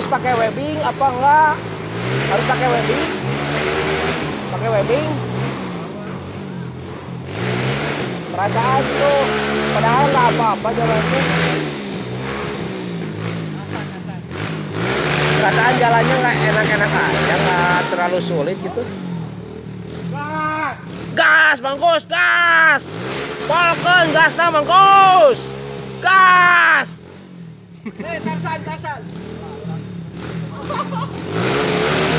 Harus pakai webbing apa enggak? Harus pakai webbing? Pakai webbing? Perasaan tuh, padahal nggak apa-apa jalannya. Perasaan jalannya nggak enak-enak aja, nggak terlalu sulit gitu. Gas, Mangkus, gas! Polkeun gasna Mangkus! Gas! Tarsan, Tarsan.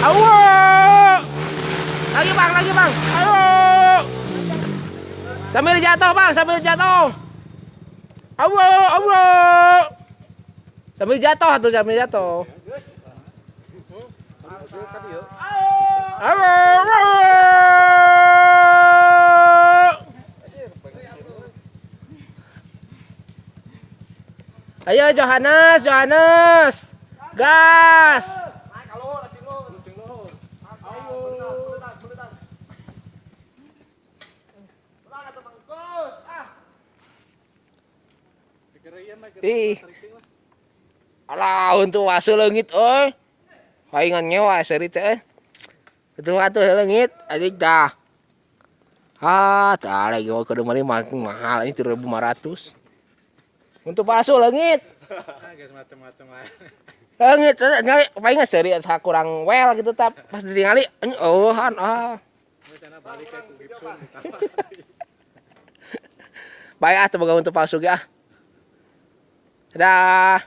Awo! Lagi bang, ayo! Sambil jatuh bang, sambil jatuh. Awo, awo! Sambil jatuh tuh, sambil jatuh. Awo, awo! Ayo Johannes, Johannes, gas! Ih. Alah, untuk wasu leungit euy. Paingan nyewa seri teh. Itu atuh leungit, adik dah. Ah, tah lagi mau kudu meuli mahal ini 3.500. Untuk palsu leungit. Guys macam-macam lah. Leungit nyari paingan seri kurang well gitu tap pas ditingali eueuhan ah. Balik ke Gibson. Baik ah teu boga untuk palsu ge ah. Dah.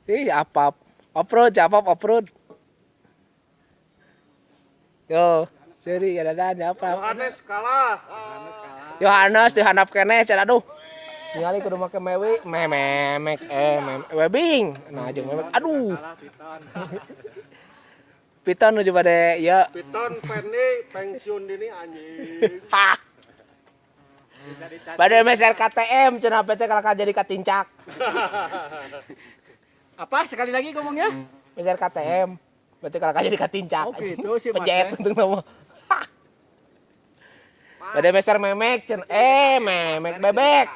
Ih, apa? Off-road, apa off-road? Yo, seri ya dadan apa? Yohanes kalah. Yohanes dihandap keneh cenah aduh. Ningali kudu make mewi, memek webbing. Nah, jeung memek. Aduh. Piton nuju bade ieu. Piton Penny pensiun dini anjing. Hah. Bade meser KTM cenah PT kalau jadi katincak. Apa sekali lagi ngomongnya? Meser KTM. Berarti kalau jadi katincak. Oh gitu sih Mas. Pejet untung nama. Bade meser memek cenah memek bebek.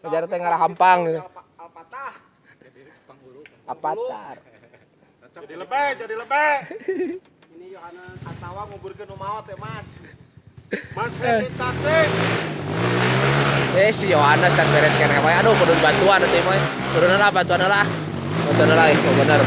Mejar teh ngarah hampang gitu. Avatar. Jadi lebih, jadi lebih. Ini Yohanes Atawa nguburkeun nu maot ya, Mas. Mas Hendy cacing. Si Yohanes can beres keneh wae. Aduh, kudu bantuan atuh mah. Kudu lah bantuan lah. Bantuan lah, bener.